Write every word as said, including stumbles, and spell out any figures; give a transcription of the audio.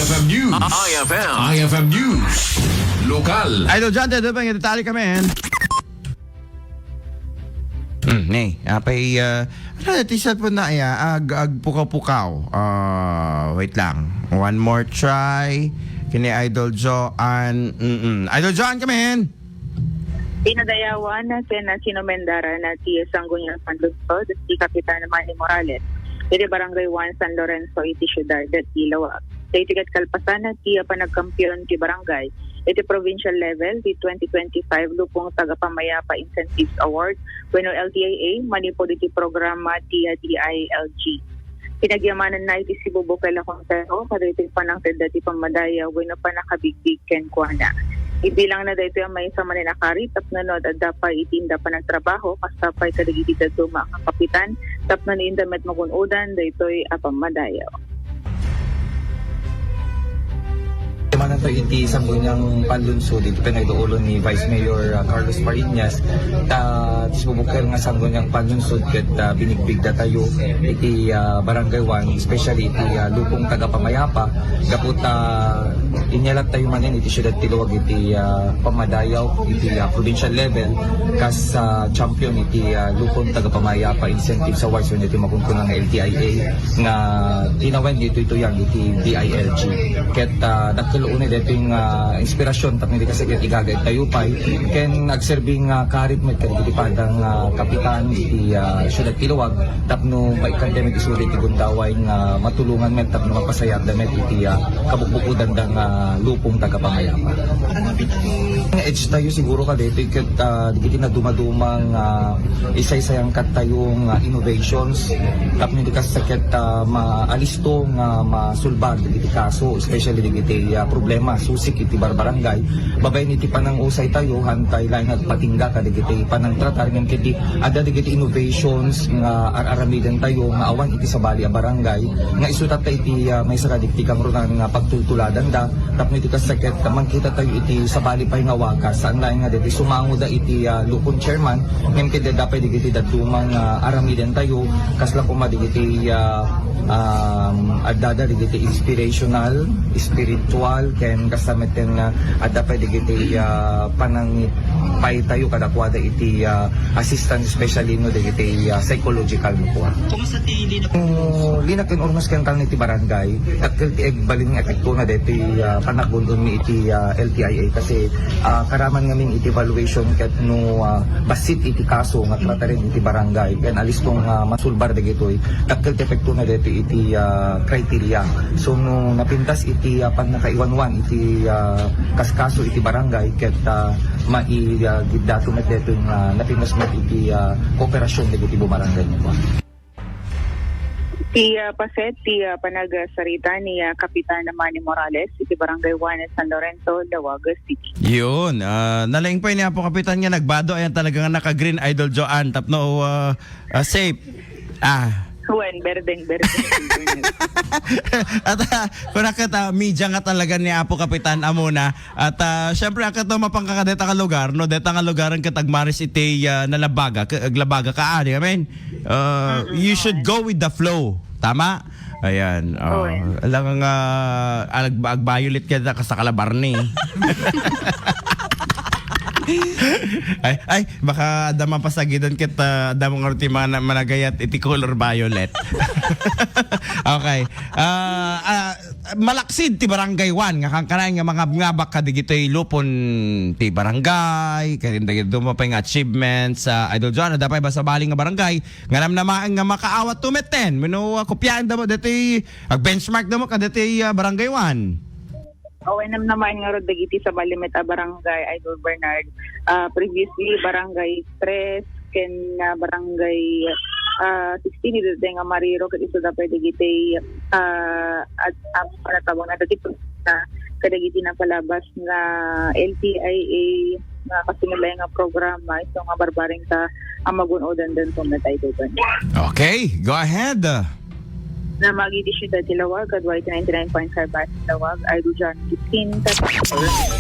F M News. I F M. I F M News. Lokal. Idol John, dada ba nga detalye kami, eh? Hmm, ne, apay, ah, ano, ti cellphone na iya, ag-, agpukaw-pukaw. Ah, wait lang. One more try. Kini Idol Joan. Mm-mm. Idol Joan, come in. Pinadayawan ken sinumendaran ti Sangguniang Panlungsod ti Kapitan Manny Morales iti Barangay One San Lorenzo iti siudad ti Laoag. Daytoy ket kalpasan ti panagkampiyon ti barangay iti provincial level ti twenty twenty-five Lupong Tagapamayapa Incentives Award wenno L T I A manipud iti programa ti D I L G. Pinagyamananna iti Cebu Bukal a Konsehal kadaytoy panangted ti pammadayaw wenno pannakabigbig kenkuana. Ibilangna daytoy a maysa manen a karit tapno no adda pay iti inda panagtrabaho, kasta pay kadagiti dadduma a kakapitan tapno no inda met magun-odan daytoy a pammadayaw. Manantayo iti Sangguniang Panlungsod iti panagduulo ni Vice Mayor, ah, Carlos Marinas, ta ti Cebu Bukal nga Sangguniang Panlungsod ket, ah, binigbigda tayo iti, ah, Barangay One, especially iti, ah, Lupong Tagapamayapa, gapu ta inyalattayo manen iti siudad ti Laoag iti, ah, pammadayaw iti, ah, provincial level kas, ah, champion iti, ah, Lupong Tagapamayapa Incentives Awards wenno iti makunkuna nga L T I A nga tinawen ditoy tuyang iti D I L G. Ket, ah, dakkel unay daytoy nga inspirasyon tapno di kasi ket igagaytayo pay ken agserbi nga karit met kadagiti padang, ah, kapitan iti, ah, siudad ti Laoag tapno maikkan met isuda iti gundaway nga matulongan met tapno mapasayaatda met iti, ah, kabukbukudanda nga Lupong Tagapamayapa. Nga edge tayo siguro kadaytoy ket, ah, dagiti nadumaduma nga isaysayangkattayo nga innovations tapno di kas ket, ah, maalisto nga masulbar dagiti kaso, especially dagiti, ah, problema susik iti barbarangay. Babaen iti panangusay tayo, haantay laeng agpatingga kadagiti panangtratar ngem ket di adda dagiti innovations nga ar-aramiden tayo nga awan iti sabali a barangay nga isu tatta iti, ah, maysa kadagiti kangrunan nga pagtultuladanda. Tapno iti kas ket mangkita tayo iti sabali pay nga wakas, saan laeng nga dagiti sumangoda iti, ah, Lupon chairman, ngem ket adda pay dagiti dadduma nga aramiden tayo, kasla koma dagiti, ah, um, addada dagiti inspirational, spiritual, ken kasta met ken, ah, adda pay dagiti, ah, panangipay tayo kadakuada iti, ah, assistance, especially no dagiti, ah, psychological no kua. No, Lina ken Ormas ken kalni ti barangay, dakkel ti agbalin nga epektona daytoy, ah, panagbun-onmi iti, ah, L T I A kasi, ah, karaman ngamin iti evaluation ket no, ah, bassit iti kaso nga trataren iti barangay ken alisto nga masulbar dagitoy, dakkel ti epektona daytoy iti, ah, criteria. So no napintas iti, ah, pannakaiwanwan iti, ah, kaskaso iti barangay ket, ah, mai, ah, giddato met daytoy nga napintas met iti, ah, kooperasyon dagiti bubarangay nga kua. Ti, ah, paset ti, ah, panagsarita ni, ah, Kapitan Manny Morales iti Barangay One, San Lorenzo, Laoag City. Yun, ah, nalaing pay ni Apo Kapitan nga nagbado, ayan talaga nga naka-green, Idol Joanne, tapno, ah, ah, safe. Ah. Wen, berdeng, berdeng. At, ah, kuna ket, ah, media nga talaga ni Apo Kapitan amuna. At, ah, syempre, a ket no mapangka ka deta nga lugar, no, deta nga lugar ket agmaris iti, ah, nalabaga, ke-, aglabaga ka, ah, di amin? Uh, you should go with the flow. Tama? Ayan. Oh, alang nga ag-, ag-violet ka na, kasta ka la Barney. Ay, ay, baka adda mapasagidan ket, ah, adda mo nga ti mga na-, managayat iti color violet. Okay. Ah, ah, malaksid ti Barangay One nga kankanayon nga mangabngabak kadigitoy lupon ti barangay, ken dagiti dumapay nga achievements, ah, Idol John, adda pay ba sabali nga barangay nga namnamaen nga makaawat to metten? Wenno, ah, kopiaen da mo ditoy, ag-benchmark da mo kaditoy, ah, Barangay One? Awan namnamaen ngarud dagiti sabali met a barangay, Idol Bernard. Ah, previously, Barangay Tres, ken, ah, Barangay, ah, sixteen, iti nga Mariro, ket isuda pay dagiti, ah, ad-, ah, panatabang na dagiti na kadagiti napalabas nga L T I A nga kasinulay nga programa, isu nga barbareng ta a magun-odan danto met, Idol Bernard. Okay, go ahead. Na magi iti siudad ti Laoag, kadua iti ninety-nine point five Base Laoag, Idol John fifteen.